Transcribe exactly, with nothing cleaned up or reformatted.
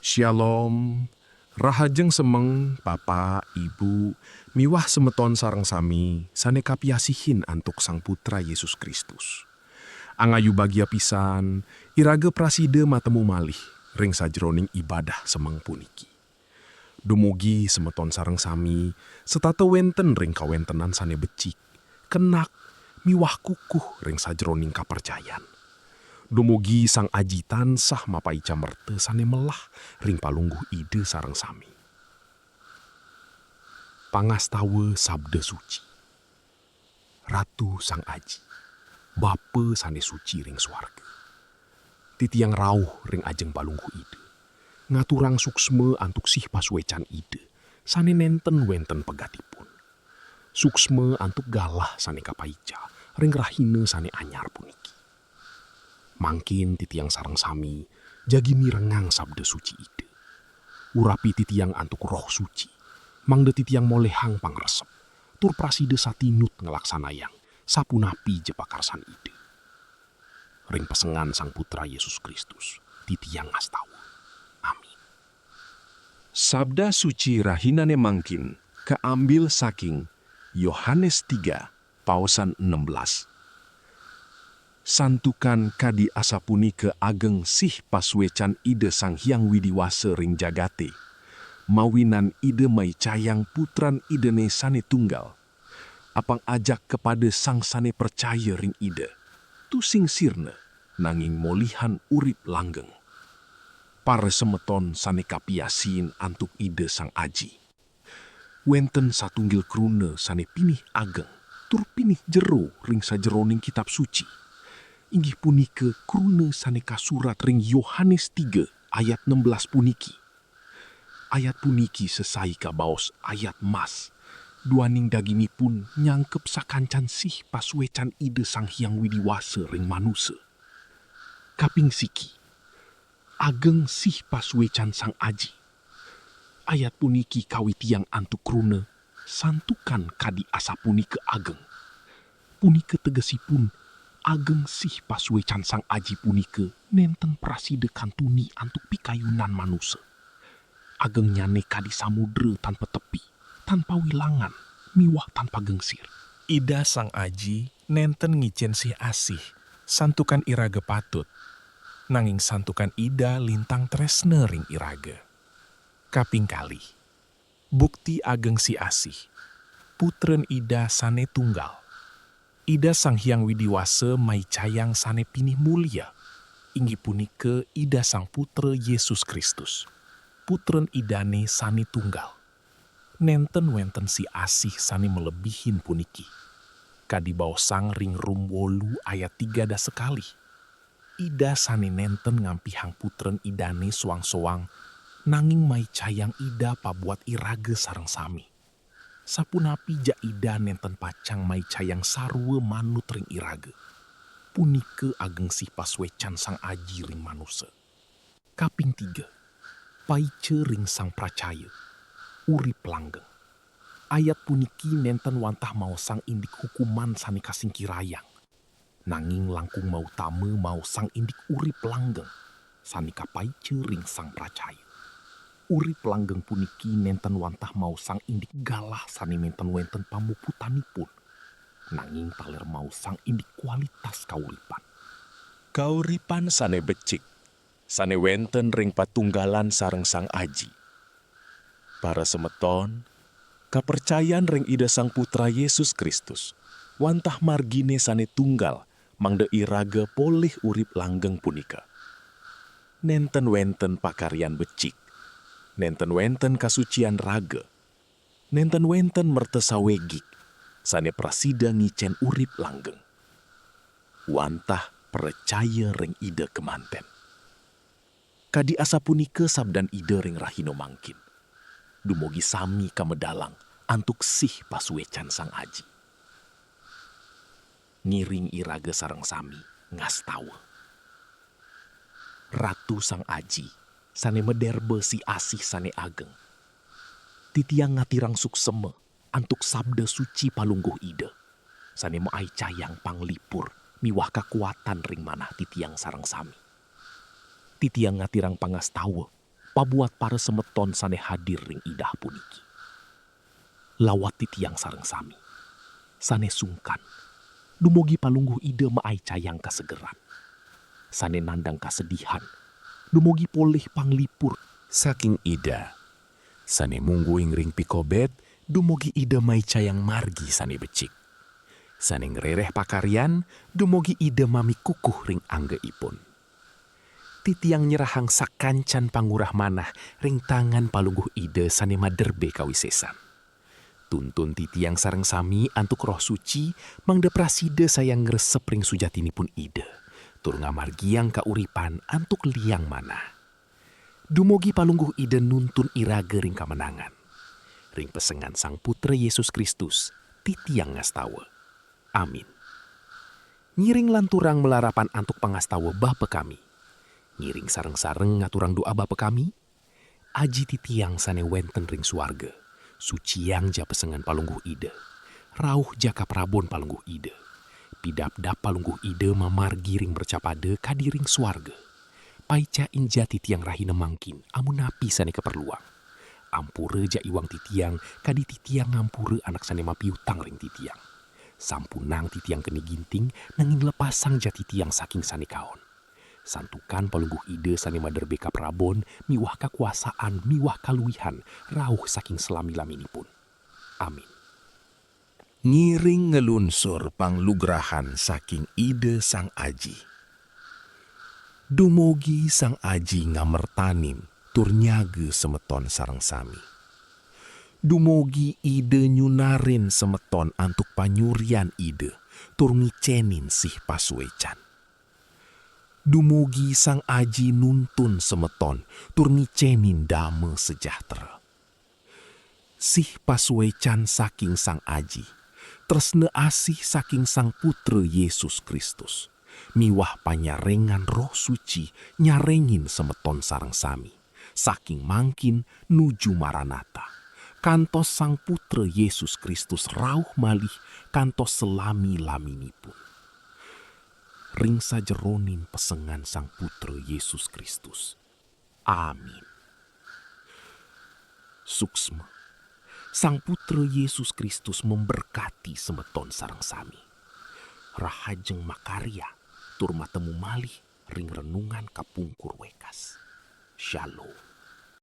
Shalom. Rahajeng semeng, Bapak, Ibu, miwah semeton sareng sami sane kapiasihin antuk Sang Putra Yesus Kristus. Angayu bagia pisan, iraga prasida matemu malih ring sajeroning ibadah semeng puniki. Dumugi semeton sareng sami setata wenten ring kawentenan sane becik, kenak, miwah kukuh ring sajeroning kapercayan. Dumugi Sang Aji tansah mapaica merta sane melah ring Palungguh Ida sareng sami. Pangastawa Sabda Suci. Ratu Sang Aji, Bapa sane suci ring suarga. Titiang rauh ring ajeng Palungguh Ida, ngaturang suksma antuk sih pasuecan Ida, sane nenten wenten pegatipun. Suksma antuk galah sane kapaica ring rahina sane anyar puniki. Mangkin titiang sareng sami jagi mirengang Sabda Suci Ida. Urapi titiang antuk Roh Suci, mangda titiang molihang pangresep, tur prasida satinut nglaksanayang sapunapi ja pakarsan Ida. Ring pesengan Sang Putra Yesus Kristus, titiang ngastawa. Amin. Sabda Suci rahinane mangkin kaambil saking Yohanes tiga, paosan enam belas. Santukan kadi asapunika ageng sih pasuecan Ida Sang Hyang Widi Wasa ring jagate, mawinan Ida maicayang Putran Idane sane tunggal, apang ajak kapada sang sane pracaya ring Ida, tusing sirna, nanging molihan urip langgeng. Para semeton sane kapiasiin antuk Ida Sang Aji. Wenten satunggil kruna sane pinih ageng, tur pinih jero ring sajeroning Kitab Suci. Inggih punika kruna sane kasurat ring Yohanes tiga ayat enam belas puniki. Ayat puniki sesai kabaos ayat mas, duaning daginipun nyangkep sakancan sih pasuecan Ida Sang Hyang Widi Wasa ring manusa. Kaping siki, ageng sih pasuecan Sang Aji. Ayat puniki kawitiang antuk kruna, santukan kadi asapunika ageng. Punika tegesipun, ageng sih pasuecan Sang Aji punika nenten prasida kantuni antuk pikayunan manusa. Agengnyane kadi samudra tan patepi, tan pawilangan, miwah tan pagengsir. Ida Sang Aji nenten ngicen sih asih, santukan iraga patut, nanging santukan Ida lintang tresna ring iraga. Kaping kalih, bukti ageng sih asih, Putran Ida sane tunggal. Ida Sang Hyang Widi Wasa maicayang sane pinih mulia, inggih punika Ida Sang Putra Yesus Kristus, Putran Idane sane tunggal. Nenten wenten sih asih sane malebihin puniki. Kadi baosang ring Rom wolu ayat tiga dasa kalih. Ida sane nenten ngampihang Putran Idane soang-soang, nanging maicayang Ida pabuat iraga sareng sami. Sapunapi ja Ida nenten pacang maicayang sarwa manut ring iraga. Punika ageng sih pasuecan Sang Aji ring manusa. Kaping tiga, paica ring sang pracaya, urip langgeng. Ayat puniki nenten wantah maosang indik hukuman sane kasingkirayang, nanging langkung mautama maosang indik urip langgeng sane kapaica ring sang pracaya. Urip langgeng puniki nenten wantah maosang indik galah sane nenten wenten pamuputanipun, nanging taler maosang indik kualitas kauripan. Kauripan sane becik, sane wenten ring patunggalan sareng Sang Aji. Para semeton, kapercayan ring Ida Sang Putra Yesus Kristus, wantah margine sane tunggal, mangda iraga polih urip langgeng punika. Nenten wenten pakaryan becik, nenten wenten kasucian raga, nenten wenten merta sawegik, sane prasida ngicen urip langgeng. Wantah pracaya ring Ida kemanten. Kadi asapunika sabdan Ida ring rahina mangkin. Dumugi sami kamedalang antuk sih pasuecan Sang Aji. Ngiring iraga sareng sami ngastawa. Ratu Sang Aji, sane maderba sih asih sane ageng. Titiang ngatirang suksema antuk Sabda Suci Palungguh Ida, sane maicayang panglipur miwah kakuatan ring manah titiang sareng sami. Titiang ngatirang pangastawa pabuat para semeton sane hadir ring idah puniki. Lawat titiang sareng sami, sane sungkan, dumogi Palungguh Ida maaicayang kasegeran, sane nandang kasedihan, dumogi polih panglipur saking Ida, sane mungguing ring pikobet, dumogi Ida maicayang margi sane becik, sane ngrereh pakaryan, dumogi Ida mamikukuh ring anggaipun. Titiang nyerahang sakancan pangurah manah ring tangan Palungguh Ida sane maderbe kawisesan. Tuntun titiang sareng sami antuk Roh Suci, mangda prasida sayang ngresep ring sujatinipun Ida, tur ngamargiang kauripan antuk liang manah. Dumogi Palungguh Ida nuntun iraga ring kamenangan. Ring pesengan Sang Putra Yesus Kristus, titiang ngastawa. Amin. Ngiring lanturang malarapan antuk pangastawa Bapa kami. Ngiring sareng-sareng ngaturang doa Bapa kami. Aji titiang sane wenten ring suarga, suciang ja pesengan Palungguh Ida. Rauh ja kaprabon Palungguh Ida. Pidabdab Palungguh Ida mamargi ring mercapada kadi ring suarga. Paicain ja titiang rahina mangkin, amun napi sane kaperluang. Ampura ja iwang titiang, kadi titiang ngampura anak sane mapiutang ring titiang. Sampunang titiang keni ginting, nanging lepasang ja titiang saking sane kaon. Santukan Palungguh Ida sane maderbe kaprabon miwah kakuasaan miwah kaluihan rauh saking selami-laminipun. Amin. Ngiring nglunsur panglugrahan saking Ida Sang Aji. Dumogi Sang Aji ngamertanin tur nyaga semeton sareng sami. Dumogi Ida nyunarin semeton antuk panyurian Ida tur ngicenin sih pasuecan. Dumugi Sang Aji nuntun semeton tur ngicenin dame sejahtera. Sih pasuecan saking Sang Aji, tresna asih saking Sang Putra Yesus Kristus, miwah panyarengan Roh Suci nyarengin semeton sareng sami, saking mangkin nuju Maranatha, kantos Sang Putra Yesus Kristus rauh malih kantos selami-laminipun. Ring sajeroning pesengan Sang Putra Yesus Kristus. Amin. Suksma. Sang Putra Yesus Kristus memberkati semeton sareng sami. Rahajeng makarya tur matemu malih ring renungan kapungkur wekas. Shalom.